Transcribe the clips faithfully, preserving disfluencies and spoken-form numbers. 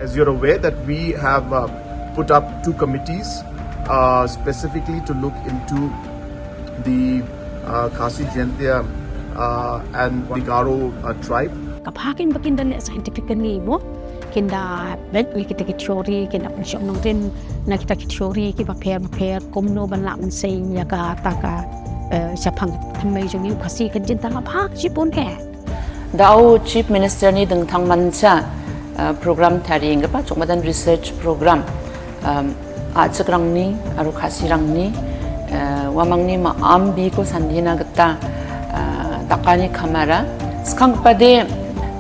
As you're aware that we have uh, put up two committees uh, specifically to look into the uh, Khasi Jaintia uh, and the Garo uh, tribe. Ka pha kin ba kin da leh scientifically mo, kin da beh ïa kita ki theory, kin da pynshong nongrim na kita ki theory kiba pher ba pher, kumno ban lah ban sei ïa kata ka, eh, shaphang thymmei jong ngi u Khasi. Ka jingthala pha shibun eh. Da u Chief Minister N. Ding Thang Mancha, eh, program tari nga pa chok madan research program. Um, a chik rang ni, aru Khasi rang ni, eh, wa mang ni ma am bi ko sandi na gata, eh, taka ni kamara. Skang pade,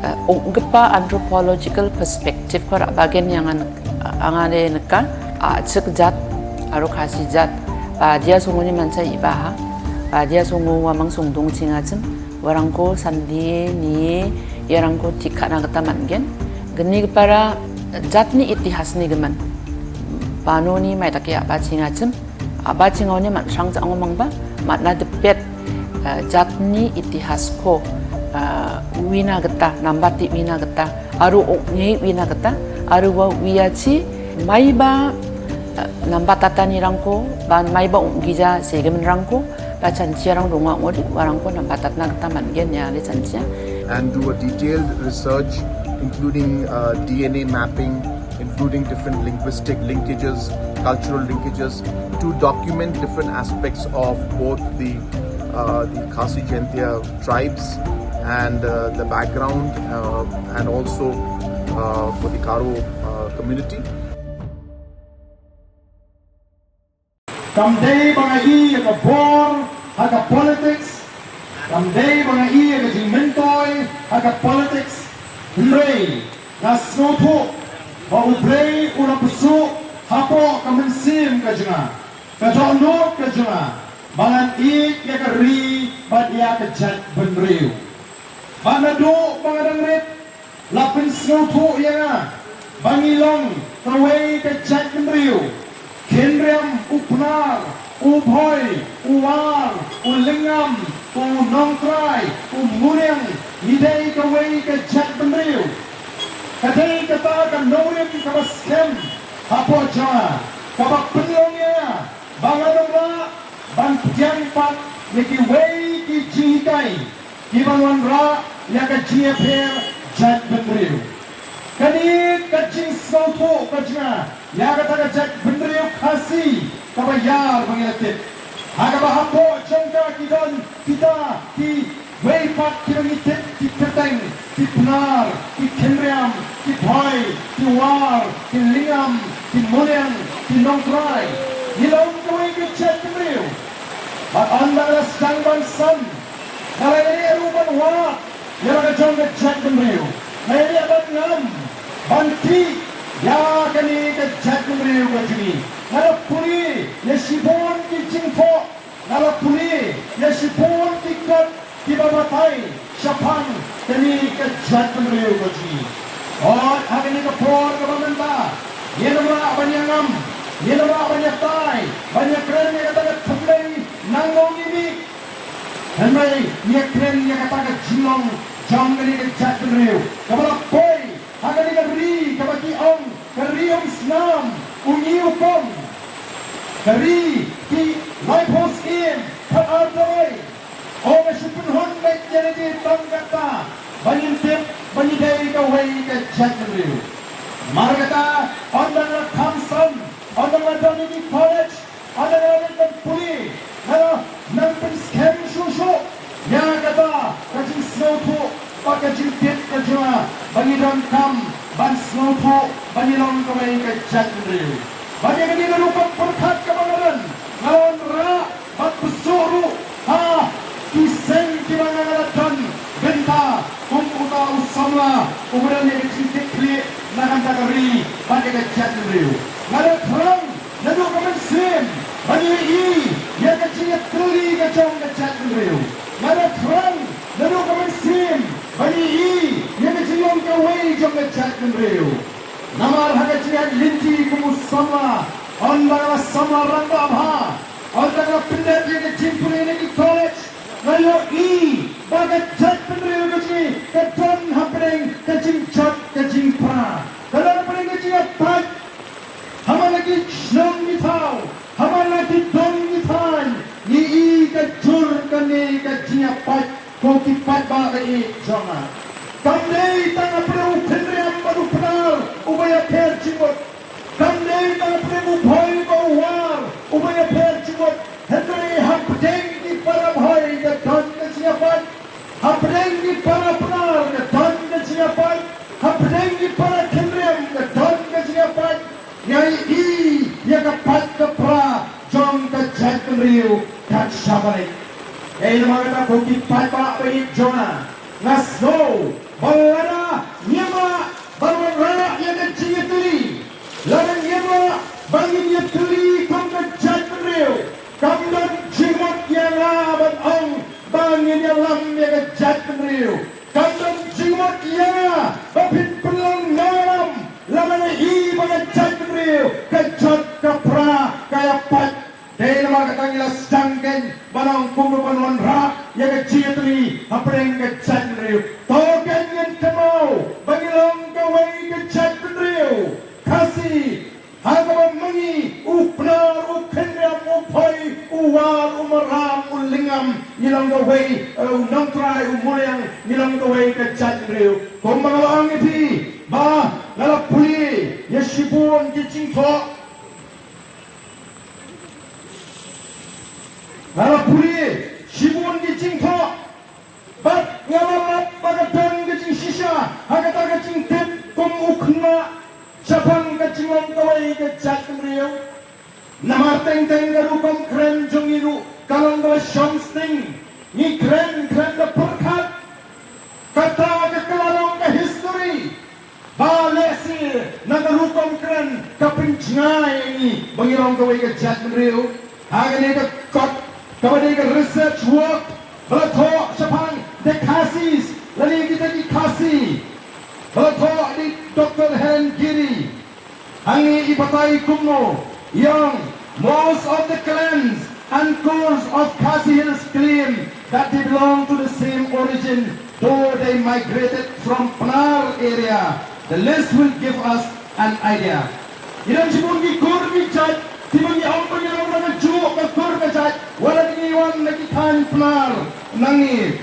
eh, ong gapa anthropological perspective ko ra bagen yang an, angane neka, a chik jat, aru Khasi jat, pa dia sungu ni mancha ibaha, pa dia sungu wa mang sungdung chingachim, warang ko sandi ni, yarang ko tikha na gata mangen, geni para jat ni itihas ni geman. Pano ni mai taki apa chingachim, apa chingau ni mat sang chang mang ba, mat na depet, eh, jat ni itihas ko, eh, wina gata, nambati wina gata, aru ok ni wina gata, aru wa wiachi, mai ba, eh, nambatata ni rang ko, ban mai ba ok gija se gemen rang ko, ba chanchia rang dunga ngodi, warang ko nambatat na gata mangen ya le chanchia. And do a detailed research, including uh, D N A mapping, including different linguistic linkages, cultural linkages, to document different aspects of both the uh, the Khasi Jaintia tribes and uh, the background uh, and also uh, for the Garo uh, community. Kam dei ba nga ïoh ïa ka bor ha ka politics. Kam dei ba nga ïoh ïa ka jingmyntoi ha ka politics. Hynrei nga sngewthuh ba U Blei u la pynsuh hapoh ka mynsiem ka jong nga, ka dohnud ka jong nga, ba ngan ïeit ïa ka ri bad ïa ka jaitbynriew. Bad naduh ba nga dang rit, la pynsngewthuh ïa nga ba ngi long kawei ka jaitbynriew. Khynriam, u Pnar, u Bhoi, u War, u Lyngngam, u Nongtrai, u Muriang, ngi dei kawei ka jaitbynriew. Ka dei kata ka nongrim kaba skhem hapoh jong nga, kaba pynlong ïa nga ba ngan ym lah ban pdiang pat ïa kiwei ki jinghikai kiban wanrah ïa ka jingïapher jaitbynriew. Kane ka jingsngewthuh ka jong nga ïa kata ka jaitbynriew Khasi kaba ïar ba ngi la tip, ha kaba hapoh jong ka ki don kita kiwei pat kiba ngi tip, ki kyrteng, ki Pnar, ki Khynriam, ki Bhoi, ki War, ki Lyngngam, ki Muriang, ki Nongtrai. Ngi long kawei ka jaitbynriew. Bad ynda la sdang ban san, nga la ïaleh ruh ban wad ïa la ka jong ka jaitbynriew. Nga ïaleh ban ngam, ban tih ïa kane ka jaitbynriew ka jong ngi. Nga la pule ïa shibun ki jingthoh, nga la pule ïa shibun ki kot kiba batai shaphang kane ka jaitbynriew ka jong ngi. Hooid, ha kane ka por kaba mynta, ngim lah ban ïa ngam, ngim lah ban ïa tai, ban ïa kren ïa kata ka thymmei nangno ngi mih. Hynrei ngi ïa kren ïa kata ka jinglong jong kane ka jaitbynriew kaba la poi ha kane ka ri kaba ki ong ka ri umsnam, u ngi u kong. Ka ri ki laiphew syiem khatar tawei. Ong nga shu pynhun beit ïa lade tang kata ba ngin tip ba ngi dei kawei ka jaitbynriew. Namar kata, ynda nga la kham san, ynda nga la don ha ki college, ynda nga la leit ban pule, nga la nang pynskhem shuh shuh ïa kata ka jingsngewthuh bad ka jingtip ka jong nga ba ngi donkam ban sngewthuh ba ngi long kawei ka jaitbynriew. Bad ïa kane ka rukom pyrkhat kaba nga don, nga la wanrah bad pyrshah ruh ha ki seng kiba nga la don bynta kum uta u samla uba don ïa ka jingkitkhlieh na ka bynta ka ri bad ïa ka jaitbynriew. Nga la thrang naduh ka mynsiem ba ngi ïohi ïa ka jingïatylli ka jong ka jaitbynriew. Nga la thrang naduh ka mynsiem ba ngi ïohi ïa ka jinglong kawei jong ka jaitbynriew. Namar ha ka jingïaid lynti kum u samla, ynda nga la samla rangbah bha, ynda nga la pyndep ïa ka jingpule na ki college, nga ïohi ba ka jaitbynriew ka jong ngi ka don hapdeng ka jingjot ka jingpra. Ka don hapdeng ka Hapdeng ki para Pnar ka don ka jingïapait, hapdeng ki para Khynriam ka don ka jingïapait. Ngi ïohi ïa ka pait ka pra jong ka jaitbynriew ka sha balik. Ei, namar kata ko ki paidbah ba ïeit jong nga, nga sngew ba lada ngim lah ban wanrah ïa ka jingïatylli, lada ngim lah ban ngin ïatylli kum ka jaitbynriew, kam don jingmut ïa nga ban ong ba ngin ïalam ïa ka jaitbynriew. Kam don jingmut ïa nga ba phin pynlong nongïalam lada nga i ba ka jaitbynriew ka jot ka pra ka ïapait. Dei namar kata ngi la sdang kein ban ong kumno ban wanrah ïa ka jingïatylli hapdeng ka jaitbynriew. To kein ngin kynmaw ba ngi long kawei ka jaitbynriew Khasi. Ha kaba ma ngi, u Pnar, u Khynriam, u Bhoi, u War, u Maram, u Lyngngam, ngi long kawei, eh, u Nongtrai, u Muliang, ngi long kawei ka jaitbynriew. Kumba nga la ong ïa phi, ba nga la pule ïa shibun ki jingthoh. Nga la pule shibun ki jingthoh. Bad nga la map ba ka don ka jingshisha ha kata ka jingtip kum u khynnah shaphang ka jinglong kawei ka jaitbynriew. Namar teng teng ka rukom kren jong ngi ruh ka long kaba shong sting. Ngi kren, kren da pyrkhat. Kata ka kylla long ka history. Ba lehse na ka rukom kren ka pynjngai ïa ngi ba ngi long kawei ka jaitbynriew. Ha kane ka kot kaba dei ka research work ba la thoh shaphang the Khasis, lane kita ki Khasi, ba la thoh da i Doctor Helen Giri. Hangne i batai kumno, i ong, most of the clans and Kurs of Khasi Hills claim that they belong to the same origin, though they migrated from Pnar area. The list will give us an idea. Ngi don shibun ki kur ki jait kiba ngi ong ba ngi long na kajuh ka kur ka jait, wat la ngi wan na ki thaiñ Pnar nangne.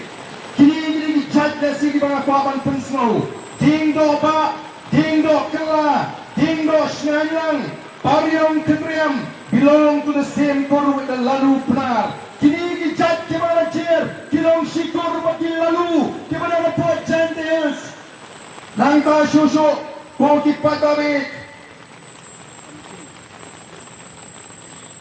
Kine, kine ki jait lehse kiba nga kwah ban pynsngew. Dieng Dohbah, Dieng Dohkylla, Dieng Dohshngainlang, Pariong Khynriam belong to the same kur with the Lalu Pnar. Kine ki jait kiba la jer ki long shi kur bad ki Lalu kiba don hapoh Jaintia Hills. Nangta shuh shuh ko ki paidbah,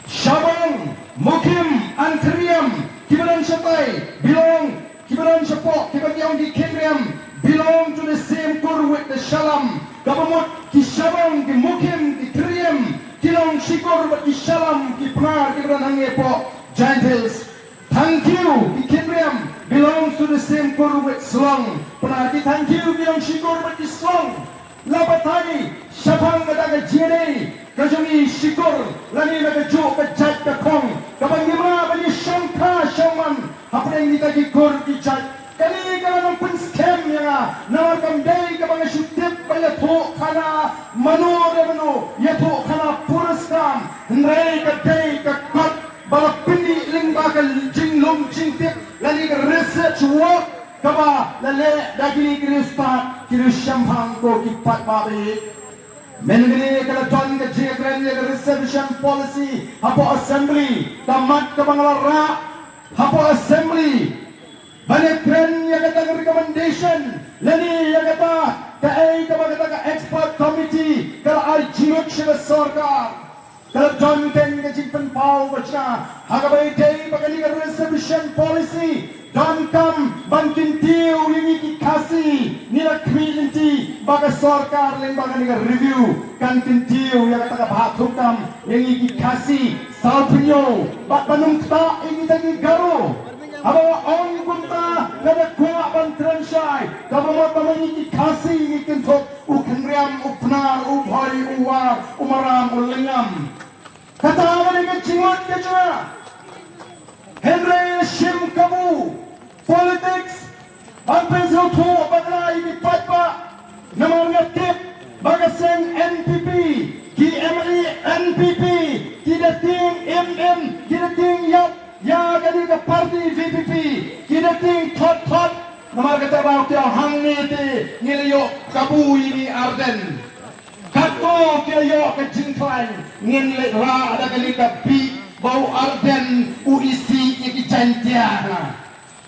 Shabong, Mukim and Khynriam kiba don shatai belong, kiba don shapoh, kiba ki ong ki Khynriam, belong to the same kur with the Shalam. Kaba mut ki Shabong, ki Mukim, ki Khynriam ki long shi kur bad ki Shalam, ki Pnar kiba don hangne hapoh Jaintia Hills. Thangkhiew, ki Khynriam belongs to the same kur with Slong. Pnar, ki Thangkhiew ki long shi kur bad ki Slong. La batai shaphang kata ka jingïadei ka jong ngi shi kur lane na kajuh ka jait ka khong kaba ngim lah ban ïashongkha shongman hapdeng kita ki kur ki jait. Kane ka la nang pynskhem ïa nga namar kam dei kaba nga shu tip ba ïathuhkhana mano re mano, ïathuhkhana puriskam, hynrei ka dei ka kot ba la pyni lyngba ka jinglong jingtip lane ka research work kaba la leh da kine ki riewstad ki riewshemphang, ko ki paidbah. Mynne ka la don ka jingkren ïa ka reservation policy hapoh assembly, ka mat kaba nga la rah hapoh assembly ban ïakren ïa kata ka recommendation lane ïa kata kaei kaba kata ka expert committee ka la ai jingmut sha ka sorkar. Ka la don kein ka jingpynpaw ba sha ha kaba ïadei bad kane ka reservation policy, donkam ban kyntiew ïa ngi ki Khasi. Ngi la khmih lynti ba ka sorkar lyngba kane ka review kan kyntiew ïa kata ka bhathukam ïa ngi ki Khasi. Saw pynïoh bad ban ym ktah ïa kita ki Garo. Haba ong kumta nga da kwah ban kren shai, kaba mut ba ma ngi ki Khasi ngi kynthup u Khynriam, u Pnar, u Bhoi, u War, u Maram, u Lyngngam. Kata ka dei ka jingmut ka jong nga. Hynrei shim kabu politics ban pynsngewthuh bakla ïa ki paidbah. Namar nga tip ba ka seng N P P, ki M L A N P P ki da tieng im im, ki da tieng ïap ïa kane ka party V P P, ki da tieng thot thot. Namar kata ba ki ong hangne te ngi la ïoh kabu ïa i Ardent. Katto ki la ïoh ka jingkhlaiñ, ngin leit rah da kane ka bih ba u Ardent u isih ïa ki Jaiñtia.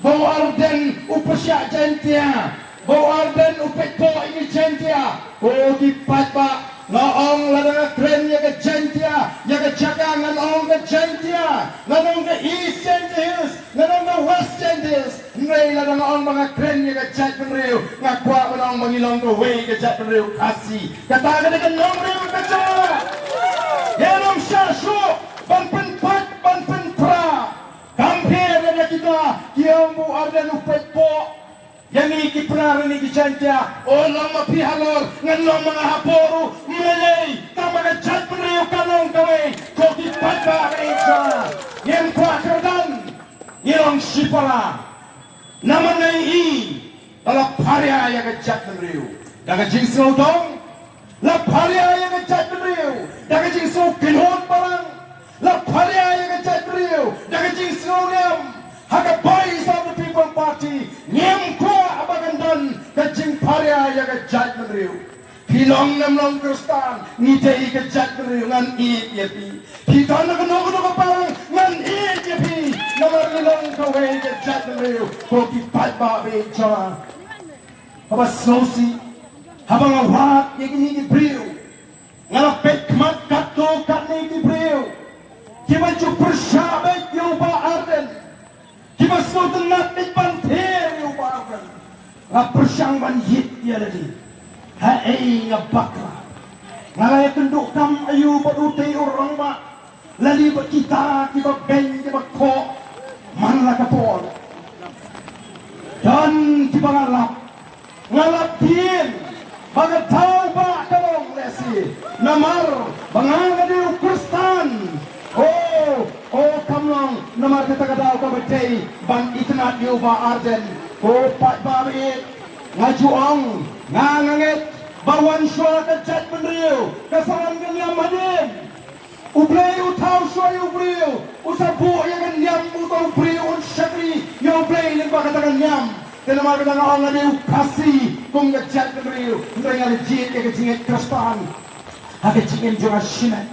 Ba u Ardent u pyrshah Jaintia, ba u Ardent u peit poh ïa ngi Jaintia. Ko ki paidbah, nga ong lada nga kren ïa ka Jaintia, ïa ka jaka ngan ong ka Jaintia, ngan ong ka East Jaintia Hills, ngan ong ka West Jaintia Hills. Hynrei lada nga ong ba nga kren ïa ka jaitbynriew, nga kwah ban ong ba ngi long kawei ka jaitbynriew Khasi. Kata ka dei ka nongrim ka jong nga. Ïa nong shah shuh ban pynpait ban pynpra. Kam pher lada kita ki ong ba u Ardent u peit poh ïa ngi ki Pnar, ïa ngi ki Jaintia. O long ma phi halor, ngan long ma nga hapoh ruh, ym lei lei. Tang ba ka jaitbynriew ka long kawei. Ko ki paidbah ba ïeit jong nga, ngim kwah kyrdan, ngi long shipara. Namar ngi i ba la pharia ïa ka jaitbynriew da ka jingsngewdong, la pharia ïa ka jaitbynriew da ka jingsngew kynhun balang, la pharia ïa ka jaitbynriew da ka jingsngew niam. Ha ka Voice of the People Party ngim kwah ba kan don ka jingpharia ïa ka jaitbynriew. Phi long ne ym long Khristan, ngi dei ka jaitbynriew, ngan ïeit ïa phi. Phi don na kano kano ka balang, ngan ïeit ïa phi. Namar ngi long kawei ka jaitbynriew, ko ki paidbah ba ïeit jong nga. Haba sngewsih, haba nga wad ïa kine ki briew, nga la peit khmat katto katne ki briew kiba ju pyrshah beit ïa u Bah Ardent, kiba sngewtynnat beit ban ther ïa u Bah Ardent. Nga pyrshang ban ïit ïa lade. Haei nga bakla. Nga la ïakynduh kam aïu bad utei u rangbah? Lane bad kita kiba beiñ kiba khoh man la ka por. Don kiba nga lap, nga lap dien ba ka daw ba ka long lehse namar ba nga nga dei u Khristan. O, o kam long namar kata ka daw kaba dei ban itynnad ïa u Bah Ardent. Ko paidbah ba ïeit, nga ju ong, nga nga ngeit ba wan shuwa ka jaitbynriew ka sa wan ka niam hadien. U Blei u thaw shuwa ïa u briew, u sa buh ïa ka niam, uto u briew un shakri ïa u Blei lyngba kata ka niam. Te namar kata nga ong nga dei u Khasi kum ka jaitbynriew, hynrei nga la jied ïa ka jingngeit Khristan ha ka jingim jong nga shimet.